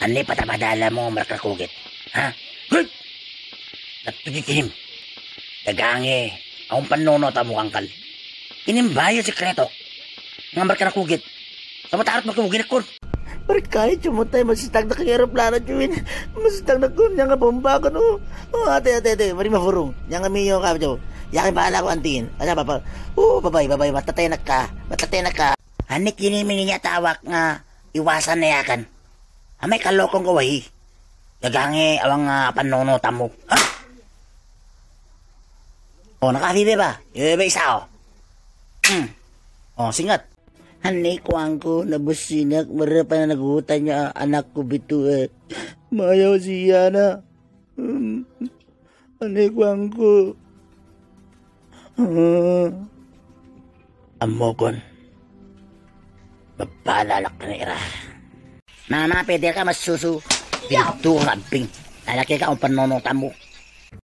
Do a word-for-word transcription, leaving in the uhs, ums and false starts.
Ane patabada lemo merkrak kuget. Ha? Good. Natu kikinim. Dagange, aun panono tamu kangkal. Ini mbayo sekretok. Ngambar kena kuget. Sama tarut pakai kuget kun. Berkai cuma tai masih tak nak aeroplano cuin. Masih tak nak kun yang bomba kan. Oh, ate, ate, ate. Mari mafurung. Yang kami yo kap jo. Yang bala ku antin. Ada apa? Oh, babai, babai. Mata tenaka. Mata tenaka. Anik ini mininya tawak nga iwasan ne akan. Amai kalokong ko wahi. Dagange awang, ah, panono tamu. Ha? Oh, nakafi be ba? Ye be isao. Hmm. Oh, singat. Ani kuangku nebus sinak merep anak gutanya anakku bitu, eh. Mayo siana. Hmm. Ani kuangku. Hmm. Amokon. Bapala lak nera. Mama peder ka masusu. Bitu ramping. Lalaki ka umpan nono tamu.